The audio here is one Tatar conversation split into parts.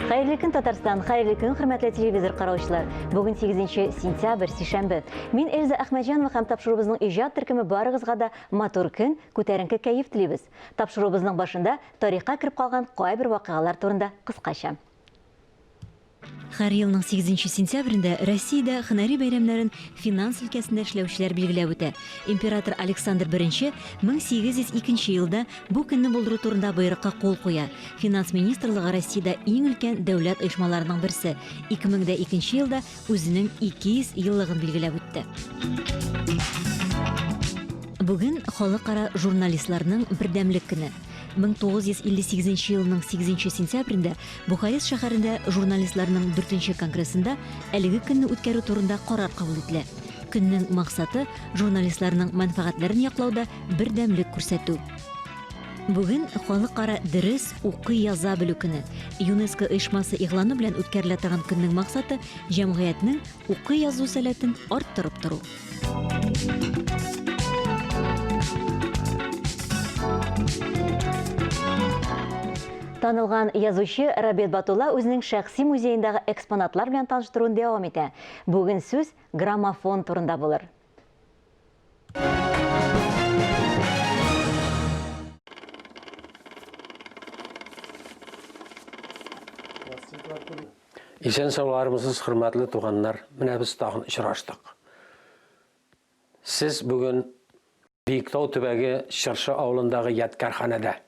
Хәерле көн, Татарстан! Хәерле көн, хөрмәтле телевизор караучылар! Бүген 8 сентябрь, сишәмбе. Мин Эльза Әхмәтҗанова һәм тапшыруыбызның иҗат төркеме барыгызга да матур көн, күтәренке кәеф телибез. Тапшыруыбызның башында тарихка кереп калган кайбер вакыйгалар турында кыскача. Һәр елның сигезенче сентябрендә Россиядә һөнәри бәйрәмнәрен финанс өлкәсендә эшләүчеләр билгеләп үтә. Император Александр I 1802 елда бу көнне булдыру турында боерыкка кул куя. Финанс министрлыгы Россиядә иң өлкән дәүләт оешмаларының берсе, 2002 елда үзенең 200 еллыгын билгеләп үтте. Бүген Халыкара журналистларның бердәмлек көне. 1958 елның 8 сентябрендә Бухарест шәһәрендә журналистларның дүртенче конгрессында әлеге көнне үткәрү турында карар кабул ителә. Көннең максаты, журналистларның мәнфәгатьләрен яклауда бердәмлек күрсәтү. Бүген Халыкара дөрес укый-яза белү көне. ЮНЕСКО оешмасы игъланы белән үткәрелә торган көннең максаты, җәмгыятьнең укый-язу сәләтен арттырып тору. Танылган язучы Роберт Батулла үзенең шәхси музеендагы экспонатлар белән таныштыруын дәвам итә. Бүген сүз граммофон турында булыр. Исән саулармысыз, хөрмәтле туганнар. Менә без тагын очраштык. Сез бүген Биектау төбәге Чыршы авылындагы ядкарханәдә.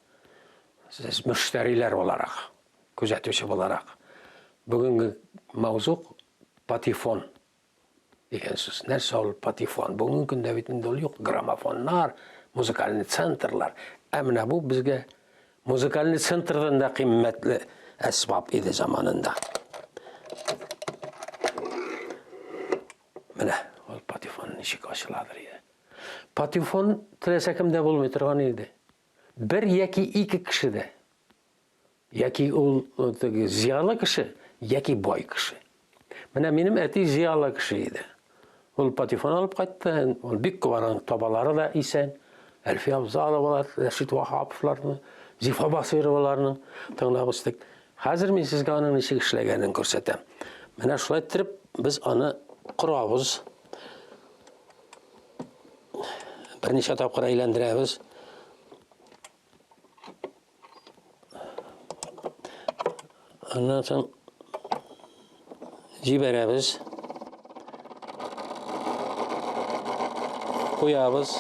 Сез мөштәриләр буларак, күзәтүче буларак. Бүгенге мавзук патефон дигән сүз. Нәрсә ул патефон? Бүгенге көндә бит инде ул юк. Граммофоннар, музыкальный центрлар. Ә менә бу безгә музыкальный центрдан да кыйммәтле әсбап иде заманында. Менә ул патефон ничек ачыладыр иде. Патефон теләсә кемдә булмый торган иде. Бер яки ике кешедә. Яки ул теге зыялы кеше, яки бай кеше. Менә минем әти зыялы кеше иде. Ул патефон алып кайтты, ул бик күп аның табалары да исән. Әлфия Абзаловалар, Рәшит Ваһаповларны, Зифа Басыйроваларны тыңлап үстек. Хәзер мин сезгә аның ничек эшләгәнен күрсәтәм. Менә шулай иттереп без аны корабыз. Берничә тапкыр әйләндерәбез. Аннан соң җибәрәбез. Куябыз.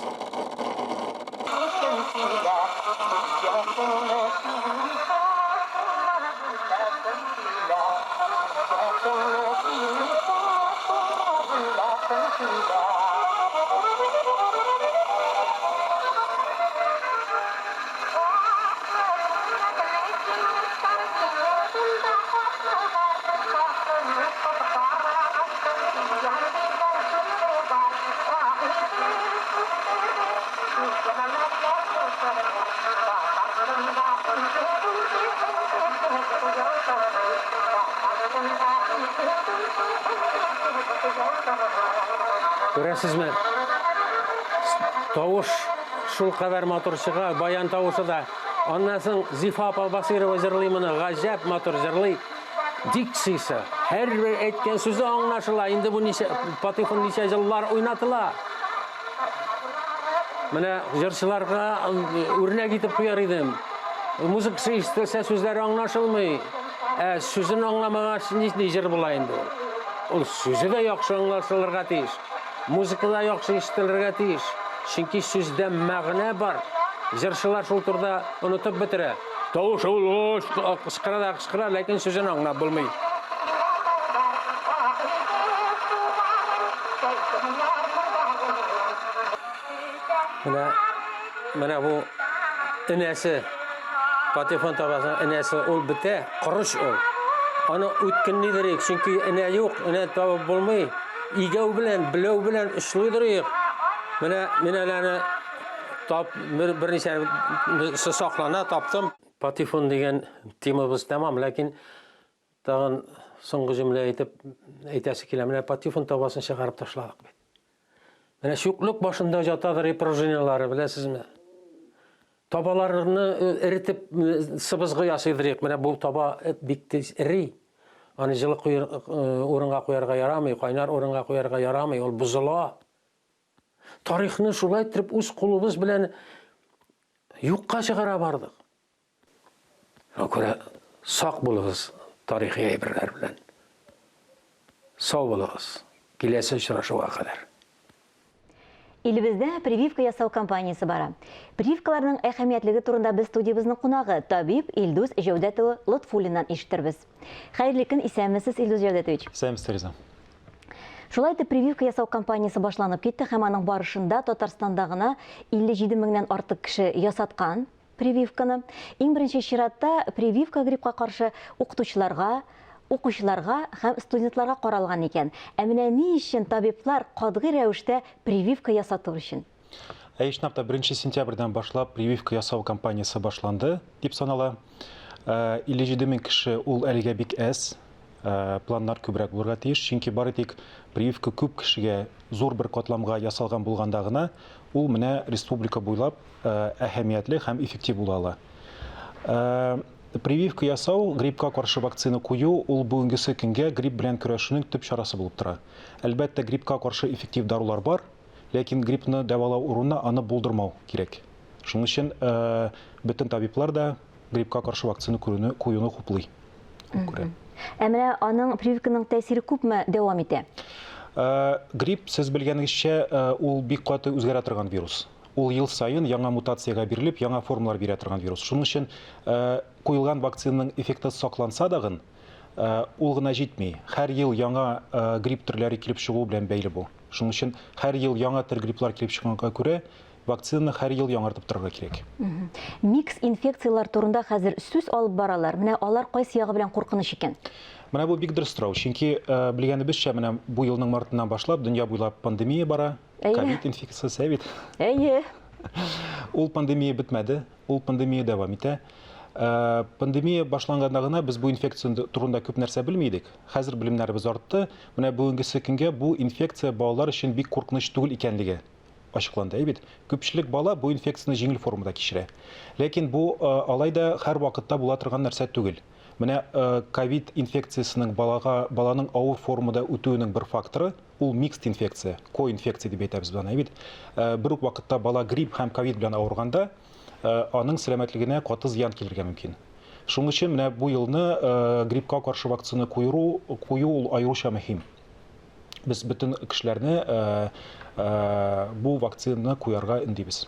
Күрәсезме? Тавыш шул кадәр матур чыга, баян тавышы да. Аннан соң Зифа апа Басыйрова җырлый моны, гаҗәп матур җырлый. Дикциясе, һәрбер әйткән сүзе аңлашыла. Инде бу ничә патефон ничә еллар уйнатыла. Менә җырчыларга үрнәк итеп куяр идем. Музыкасы ишетелсә, сүзләре аңлашылмый. Ә сүзен аңламагач, нинди җыр була инде ул? Ул сүзе дә яхшы аңлашылырга тиеш. Музыка да яхшы ишетелергә тиеш. Чөнки сүздә мәгънә бар. Җырчылар шул турыда онытып бетерә. Тавышы ул кычкыра да кычкыра, ләкин сүзен аңлап булмый. Менә, менә бу энәсе, патефон табасың, энәсе ул бетә, корыч ул. Аны үткенлидерик, чөнки энә юк, энә табып булмый. Игәү белән, беләү белән очлыйдырыйк. Менә мин әле аны тап, бер, берничә саклана, таптым. Патефон дигән темабыз тәмам, ләкин тагын соңгы җөмлә әйтеп әйтәсе килә. Менә патефон табасын чыгарып ташладык бит. Менә чүплек башында җатадыр и пружиналары, беләсезме? Табаларны э, эретеп э, сыбызгы ясыйдыр. Менә бу таба э, бик тиз эри. Аны җылы урынга куярга ярамый, кайнар урынга куярга ярамый, ул бозыла. Тарихны шулай итеп үз кулыбыз белән юкка чыгара бардык. Шуңа күрә сак булыгыз тарихи әйберләр белән. Сау булыгыз. Киләсе очрашуга кадәр. Илебездә прививка ясау кампаниясе бара. Прививкаларның әһәмиятлеге турында без студиябезнең кунагы, табиб Илдус Җәүдәт улы Лотфуллиннан ишетербез. Хәерле көн, исәнмесез, Илдус Җәүдәтович. Исәнмесез, Тереза. Шулай итеп, прививка ясау кампаниясе башланып китте һәм аның барышында Татарстанда гына 57 меңнән артык кеше ясаткан. Прививканы, иң беренче чиратта, прививка гриппка каршы укытучыларга, укучыларга һәм студентларга каралган икән. Ә менә ни өчен табиблар катгый рәвештә прививка ясату өчен? Әйе, чынлап та, беренче сентябрьдән башлап прививка ясау кампаниясе башланды, дип санала. 57 мең кеше ул әлегә бик әз. Планнар күбрәк булырга тиеш, чөнки бары тик прививка күп кешегә, зур бер катламга ясалган булганда гына ул менә республика буйлап әһәмиятле һәм эффектив була ала. Прививка ясау, гриппка каршы вакцина кую, ул бүгенгесе көнгә грипп белән көрәшүнең төп чарасы булып тора. Әлбәттә, гриппка каршы эффектив дарулар бар, ләкин гриппны дәвалау урынына аны булдырмау кирәк. Шуның өчен бөтен табиблар да гриппка каршы вакцина күрүне, куюны хуплый. Хуп күрә. Ә менә аның прививканың тәэсире күпме дәвам итә? Грипп, сез белгәнегезчә, ул бик каты үзгәрә торган вирус. Ул ел саен яңа мутациягә бирелеп, яңа формалар бирә торган вирус. Шуның өчен куелган вакцинаның эффекты сакланса дагын, ул гына җитми. Һәр ел яңа грипп төрләре килеп чыгуы белән бәйле бу. Шуның өчен һәр ел яңа төр грипплар килеп чыкканга күрә, вакцинаны һәр ел яңартып торырга кирәк. Микс инфекцияләр турында хәзер сүз алып баралар. Менә алар кайсы ягы белән куркыныч икән? Менә бу бик дөрес сорау. Чөнки, белгәнебезчә, менә бу елның мартыннан башлап дөнья буйлап пандемия бара. Ковид инфекциясе, ә бит? Әйе. Ул пандемия бетмәде, ул пандемия дәвам итә. Пандемия башланганда гына без бу инфекция турында күп нәрсә белми идек. Хәзер белемнәребез артты. Менә бүгенгесе көнгә бу инфекция балалар өчен бик куркыныч түгел икәнлеге ачыкланды, әй бит. Күпчелек бала бу инфекцияне җиңел формада кичерә. Ләкин бу алай да һәрвакытта була торган нәрсә түгел. Менә ковид инфекциясенең балага, баланың авыр формада үтүенең бер факторы, ул микст инфекция, коинфекция дип әйтәбез без аны, әй бит. Бер үк вакытта бала грипп һәм ковид белән авырганда, аның сәламәтлегенә каты зыян килергә мөмкин. Шуның өчен менә бу елны гриппка каршы вакцина куеру, кую ул аеруча мөһим. Без бөтен кешеләрне бу вакцинаны куярга өндибез.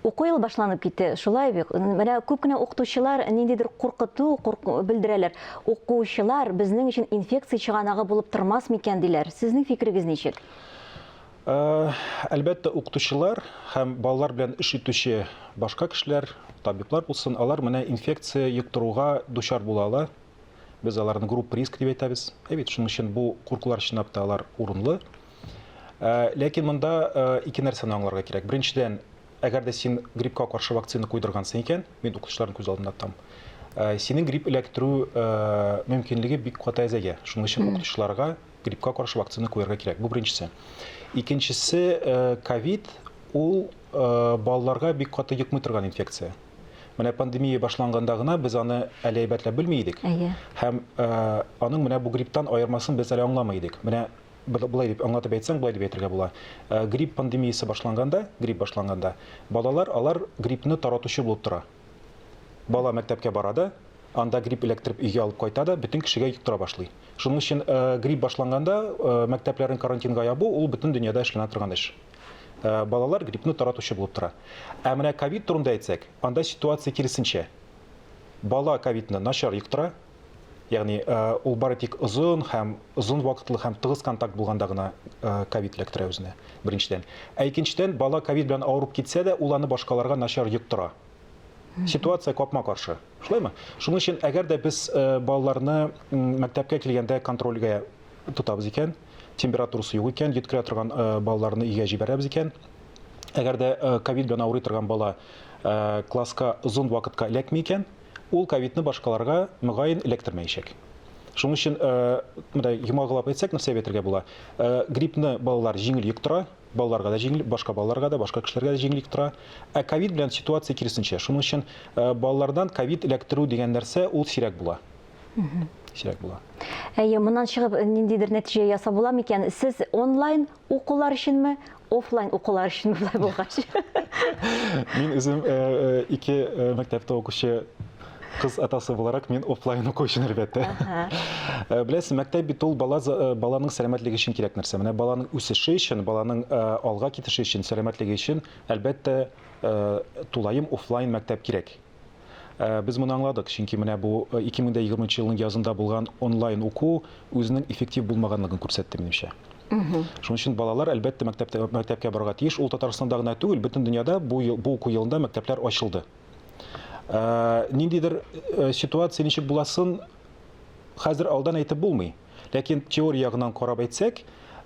Уку елы башланып китте, шулай бит. Менә күп кенә укытучылар ниндидер куркыту белдерәләр. Укучылар безнең өчен инфекция чыганагы булып тормас микән диләр. Сезнең фикерегез ничек? Әлбәттә, укытучылар һәм балалар белән эш итүче башка кешеләр, табиблар булсын, алар менә инфекция йоктыруга дучар була ала. Без аларны группа риск дип әйтәбез. Ә бит шуның өчен бу куркулар чынлап та алар урынлы. Ләкин монда ике нәрсәне аңларга кирәк. Беренчедән, әгәр дә син гриппка каршы вакцина куйдыргансың икән, мин укытучыларны күз алдында тотам, синең грипп эләктерү мөмкинлеге бик каты әзәя. Шуның өчен укытучыларга гриппка каршы вакцина куярга кирәк. Бу беренчесе. Икенчесе, ковид ул балаларга бик каты йокмый торган инфекция. Менә пандемия башланганда гына без аны әле әйбәтләп белми идек. Һәм аның менә бу грипптан аермасын без әле аңламый идек. Менә болай дип аңлатып әйтсәң, болай дип әйтергә була. Грипп пандемиясе башланганда, грипп башланганда, балалар алар гриппны таратучы булып тора. Бала мәктәпкә бара да, анда грипп эләктереп өйгә алып кайта да, бөтен кешегә йоктыра башлый. Шуның өчен грипп башланганда мәктәпләрне карантинга ябу ул бөтен дөньяда эшләнә торган эш. Балалар гриппны таратучы булып тора. Ә менә ковид турында әйтсәк, анда ситуация киресенчә. Бала ковидны начар йоктыра, ягъни ул бары тик озын һәм озын вакытлы һәм тыгыз контакт булганда гына ковид эләктерә үзенә, беренчедән. Ә икенчедән, бала ковид белән авырып китсә дә, ул аны башкаларга начар йоктыра. Ситуация капма-каршы. Шулаймы? Шуның өчен, әгәр дә без балаларны мәктәпкә килгәндә контрольгә тотабыз икән, температурасы юк икән, йөткерә торган балаларны өйгә җибәрәбез икән, әгәр дә ковид белән авырый торган бала класска озын вакытка эләкми икән, ул ковидны башкаларга, мөгаен, эләктермәячәк. Шуның өчен, менә йомгаклап әйтсәк, нәрсә әйтергә була? Гриппны балалар җиңел йоктыра, балаларга да җиңел, башка балаларга да, башка кешеләргә дә җиңел йоктыра. Ә ковид белән ситуация киресенчә. Шуның өчен балалардан ковид эләктерү дигән нәрсә ул сирәк була. Сирәк була. Әйе, моннан чыгып ниндидер нәтиҗә ясап була микән? Сез онлайн укулар өченме, офлайн укулар өченме болай булгач? Мин үзем ике мәктәптә укучы кыз атасы буларак, мин офлайн уку өчен, әлбәттә. Беләсез, мәктәп бит ул бала баланың сәламәтлеге өчен кирәк нәрсә. Менә баланың үсеше өчен, баланың алга китеше өчен, сәламәтлеге өчен, әлбәттә, тулаем офлайн мәктәп кирәк. Без моны аңладык, чөнки менә бу 2020 нчы елның язында булган онлайн уку үзенең эффектив булмаганлыгын күрсәтте, минемчә. Шуның өчен балалар, әлбәттә, мәктәптә, мәктәпкә барырга тиеш. Ул Татарстанда гына түгел, бөтен дөньяда бу ел, бу уку елында мәктәпләр ачылды. Ниндидер ситуация ничек буласын хәзер алдан әйтеп булмый. Ләкин теория ягыннан карап әйтсәк,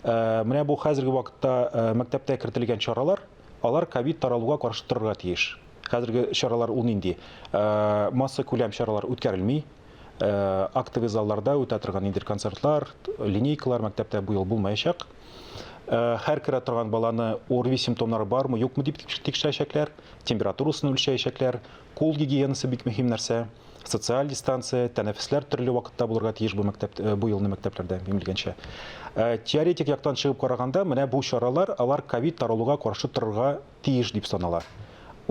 менә бу хәзерге вакытта мәктәптә кертелгән чаралар, алар ковид таралуга каршы торырга тиеш. Хәзерге чаралар ул нинди? Массакүләм чаралар үткәрелми. Актовый залларда үтә торган ниндидер концертлар, линейкалар мәктәптә бу ел булмаячак. Һәр керә торган баланы ОРВИ симптомнары бармы, юкмы дип тикшерәчәкләр, температурасын үлчәячәкләр, кул гигиенасы бик мөһим нәрсә, социаль дистанция, тәнәфесләр төрле вакытта булырга тиеш бу мәктәп, бу елны мәктәпләрдә, мин белгәнчә. Теоретик яктан чыгып караганда, менә бу чаралар, алар ковид таралуга каршы торырга тиеш дип санала.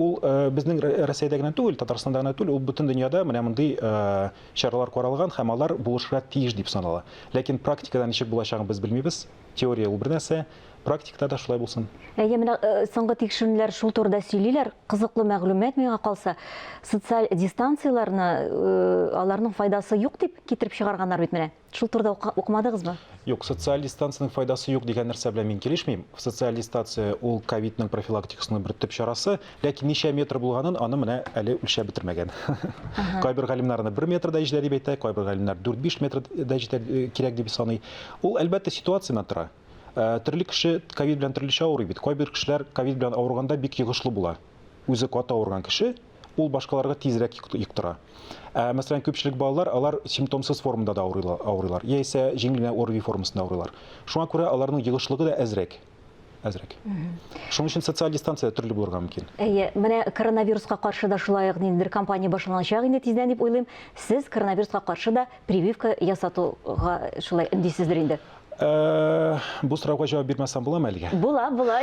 Ул безнең Россиядә генә түгел, Татарстанда гына түгел, ул бөтен дөньяда менә мондый чаралар каралган һәм алар булышырга тиеш дип санала. Ләкин практикада ничек булачагын без белмибез. Теория ул бер нәрсә, практикада да шулай булсын. Әйе, менә соңгы тикшеренүләр шул турыда сөйлиләр. Кызыклы мәгълүмат миңа калса, социаль дистанцияләрне аларның файдасы юк дип китереп чыгарганнар бит менә. Шул турыда укымадыгызмы? Юк, социаль дистанциянең файдасы юк дигән нәрсә белән мин килешмим. Социаль дистанция ул ковидның профилактикасының бер төп чарасы, ләкин ничә метр булганын аны менә әле үлчәп бетермәгән. Кайбер галимнәр аны 1 метр да җитә дип әйтә, кайбер галимнәр 4-5 метр да җитә э, кирәк дип саный. Ул әлбәттә ситуациядән тора. Э, төрле кеше ковид белән төрлечә авырый бит. Кайбер кешеләр ковид белән авырганда бик йогышлы була. Үзе каты авырган кеше ул башкаларга тизрәк йоктыра. Ә, мәсәлән, күпчелек балалар, алар симптомсыз формада да авырыйлар, яисә җиңел генә ОРВИ формасында авырыйлар. Шуңа күрә аларның йогышлыгы да әзрәк. Әзрәк. Шуның өчен социаль дистанция төрле булырга мөмкин. Әйе, менә коронавируска каршы да шулай ук ниндидер кампания башланачак инде тиздән дип уйлыйм. Сез коронавируска каршы да прививка ясатуга шулай өндисездер инде. Э, бу сорауга җавап бирмәсәм буламы әлегә? Була, була.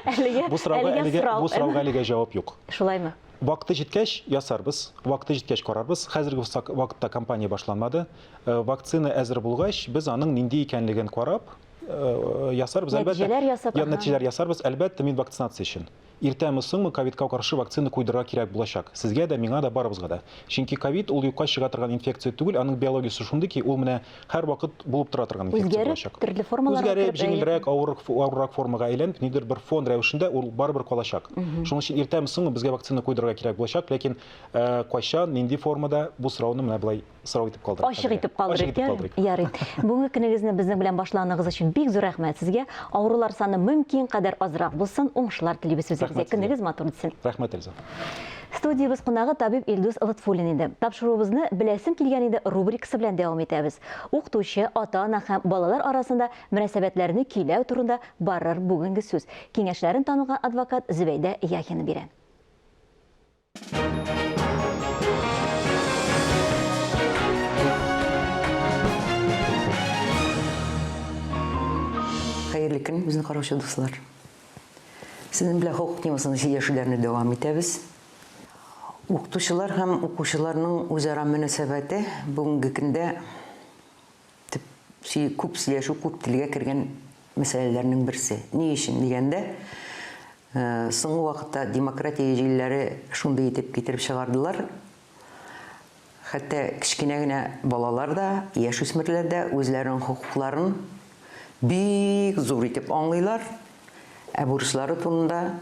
Әлегә бу сорауга әлегә бу сорауга әлегә җавап юк. Шулаймы? Вакыты җиткәч ясарбыз, вакыты җиткәч карарбыз. Хәзерге вакытта кампания башланмады. Э, вакцина әзер булгач, без аның нинди икәнлеген карап, э, ясарбыз. Әлбәттә, нәтиҗәләр ясап. Нәтиҗәләр ясарбыз. Әлбәттә, мин вакцинация өчен. Иртәме соңмы ковидка каршы вакцина куйдырырга кирәк булачак. Сезгә дә, миңа да, барыбызга да. Чөнки ковид ул юкка чыга торган инфекция түгел, аның биологиясе шундый ки, ул менә һәрвакыт булып тора торган инфекция Үзгәреп, булачак. төрле формаларга Үзгәреп, кереп, әйе. җиңелрәк, авыр, авыррак формага әйләнеп, нидер бер фон рәвешендә ул барыбер калачак. Шуның өчен иртәме соңмы безгә вакцина куйдырырга кирәк булачак, ләкин э, кайчан, нинди формада бу сорауны менә болай сорау итеп калдырыйк. Ачык итеп калдырыйк, ярый. Ярый. Бүгенге көнегезне безнең белән башлаганыгыз өчен бик зур рәхмәт сезгә. Авырулар саны мөмкин кадәр азрак булсын, уңышлар телибез үзегезгә. Көнегез матур үтсен. Рәхмәт, Эльза. Студиябез кунагы табиб Илдус Лотфуллин иде. Тапшыруыбызны Беләсем килгән иде рубрикасы белән дәвам итәбез. Укытучы, ата-ана һәм балалар арасында мөнәсәбәтләрне көйләү турында барыр бүгенге сүз. Киңәшләрен танылган адвокат Зөбәйдә Яхина бирә. Хәерле көн, безне караучы дуслар. Сезнең белән хокук темасында сөйләшүләрне дәвам итәбез. Укытучылар һәм укучыларның үзара мөнәсәбәте бүгенге көндә Төп күп сөйләшү, күп телгә кергән мәсьәләләрнең берсе. Ни өчен дигәндә, соңгы вакытта демократия җилләре шундый итеп китереп чыгардылар, хәтта кечкенә генә балалар да, яшүсмерләр дә үзләренең хокукларын бик зур итеп аңлыйлар, ә бурычлары турында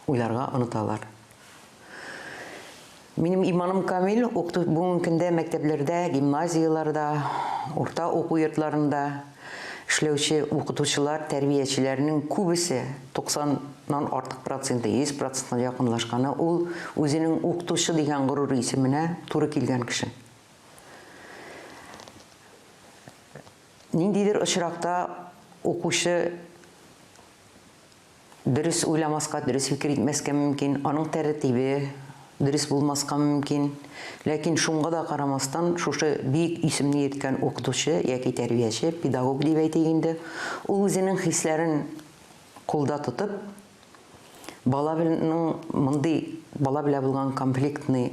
уйларга оныталар. Минем иманым камил, укыту бүгенге көндә мәктәпләрдә, гимназияләрдә, урта уку йортларында эшләүче укытучылар, тәрбиячеләрнең күбесе, 90 нан артык проценты, 100 процентка якынлашканы, ул үзенең укытучы дигән горур исеменә туры килгән кеше. Ниндидер очракта укучы дөрес уйламаска, дөрес фикер итмәскә мөмкин, аның тәртибе дөрес булмаска мөмкин. Ләкин шуңа да карамастан, шушы бөек исемне йөрткән укытучы яки тәрбияче, педагог дип әйтик инде, ул үзенең хисләрен кулда тотып, баланың мондый бала белән булган конфликтный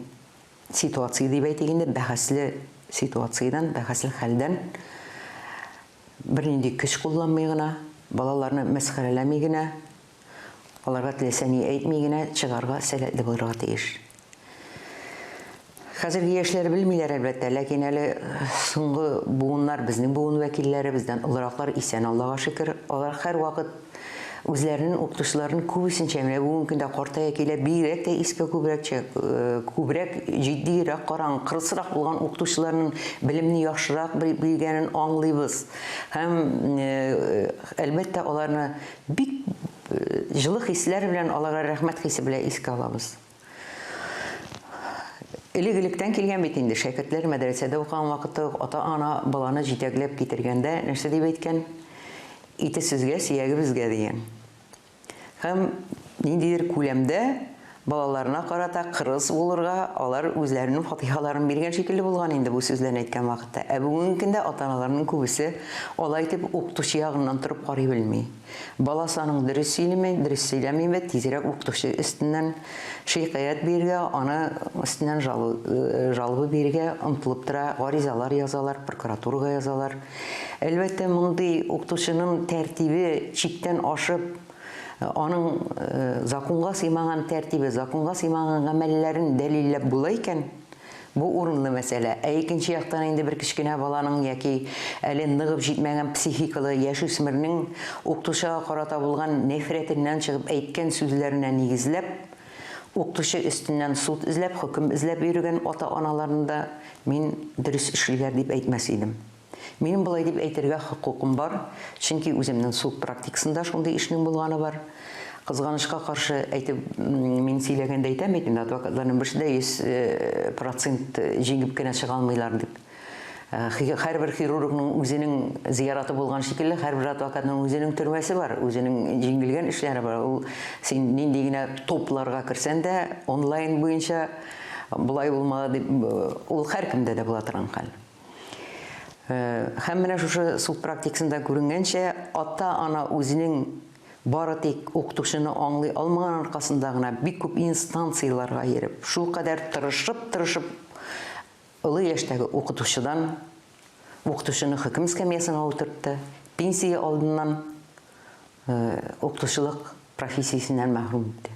ситуация дип әйтик инде, бәхәсле ситуациядән, бәхәсле хәлдән бернинди көч кулланмый гына, балаларны мәсхәрәләми генә, аларга теләсә ни әйтми генә чыгарга сәләтле булырга тиеш. Хәзерге яшьләр белмиләр, әлбәттә, ләкин әле соңгы буыннар, безнең буын вәкилләре, бездән олыраклар исән, Аллага шөкер, алар һәрвакыт үзләренең укытучыларын күбесенчә, менә бүгенге көндә картая килә, бигрәк тә искә күбрәк, күбрәк җитдиерәк караган, кырысрак булган укытучыларның белемне яхшырак белгәнен аңлыйбыз. Һәм, әлбәттә, аларны бик җылы хисләр белән, аларга рәхмәт хисе белән искә алабыз. Элек-электән килгән бит инде, шәкертләр мәдрәсәдә укыган вакытта ук ата-ана баланы җитәкләп китергәндә нәрсә дип әйткән? Ите сезгә, сөяге безгә дигән. Һәм ниндидер күләмдә балаларына карата кырыс булырга алар үзләренең фатихаларын биргән шикелле булган инде бу сүзләрне әйткән вакытта. Ә бүгенге көндә ата-аналарның күбесе алай итеп укытучы ягыннан торып карый белми. Баласы аның дөрес сөйлиме, дөрес сөйләмиме, тизрәк укытучы өстеннән шикаять бирергә, аны өстеннән жалоба бирергә омтылып тора, гаризалар язалар, прокуратурага язалар. Әлбәттә, мондый укытучының тәртибе чиктән ашып, аның законга сыймаган тәртибе, законга сыймаган гамәлләрен дәлилләп була икән, Бу урынлы мәсьәлә. Ә икенче яктан инде бер кечкенә баланың яки әле ныгып җитмәгән психикалы яшүсмернең укытучыга карата булган нәфрәтеннән чыгып әйткән сүзләренә нигезләп, укытучы өстеннән суд эзләп, хөкем эзләп йөрегән ата-аналарны да мин дөрес эшлиләр дип әйтмәс идем. Минем болай дип әйтергә хокукым бар, чөнки үземнең суд практикасында шундый эшнең булганы бар. Кызганычка каршы, әйтеп, мин сөйләгәндә әйтәм бит инде, адвокатларның берсе дә 100 процент җиңеп кенә чыга алмыйлар дип. Һәрбер хирургның үзенең зияраты булган шикелле, һәрбер адвокатның үзенең төрмәсе бар, үзенең җиңелгән эшләре бар. Ул син нинди генә топларга керсән дә, онлайн буенча болай булмады дип, ул һәркемдә дә була торган хәл. Һәм менә шушы суд практикасында күренгәнчә, ата-ана үзенең бары тик укытучыны аңлый алмаган аркасында гына бик күп инстанцияләргә йөреп, шулкадәр тырышып-тырышып олы яшьтәге укытучыдан укытучыны хөкем эскәмиясенә утыртты, пенсия алдыннан укытучылык профессиясеннән мәхрүм итте.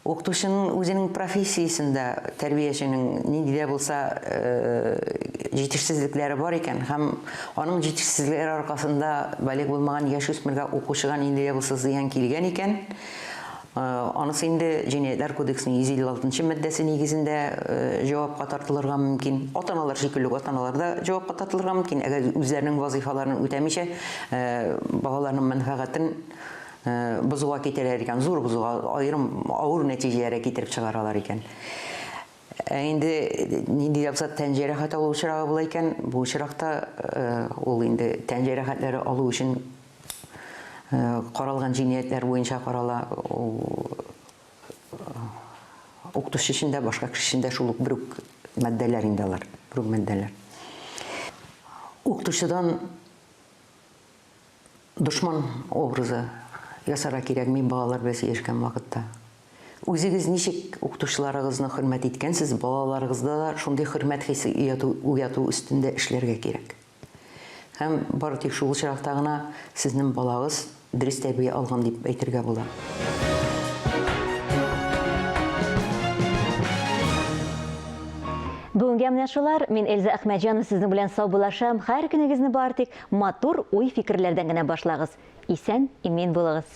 Укытучының үзенең профессиясендә тәрбияченең нинди дә булса җитешсезлекләре бар икән һәм аның җитешсезлекләре аркасында балигъ булмаган яшүсмергә, укучыга нинди дә булса зыян килгән икән, анысы инде Җинаятьләр кодексының 156 нчы маддәсе нигезендә җавапка тартылырга мөмкин. Ата-аналар шикелле үк ата-аналар да җавапка тартылырга мөмкин, әгәр үзләренең вазыйфаларын үтәмичә, балаларның мәнфәгатен бозуга китерәләр икән, зур бозуга, аерым авыр нәтиҗәләргә китереп чыгаралар икән. Ә инде нинди дә булса тән җәрәхәте алу очрагы була икән, бу очракта ул инде тән җәрәхәтләре алу өчен каралган җинаятьләр буенча карала. Ул укытучы өчен дә, башка кеше өчен дә шул ук бер үк маддәләр инде алар, бер үк маддәләр. Укытучыдан Дошман образы ясарга кирәкми балалар белән сөйләшкән вакытта. Үзегез ничек укытучыларыгызны хөрмәт иткәнсез, балаларыгызда да шундый хөрмәт хисе уяту, уяту өстендә эшләргә кирәк. Һәм бары тик шул очракта гына сезнең балагыз дөрес тәрбия алган дип әйтергә була. Бүгенгә менә шулар. Мин Эльза Әхмәтҗанова сезнең белән саубуллашам. Һәр көнегезне бары тик матур уй-фикерләрдән генә башлагыз. Исән, имин булыгыз.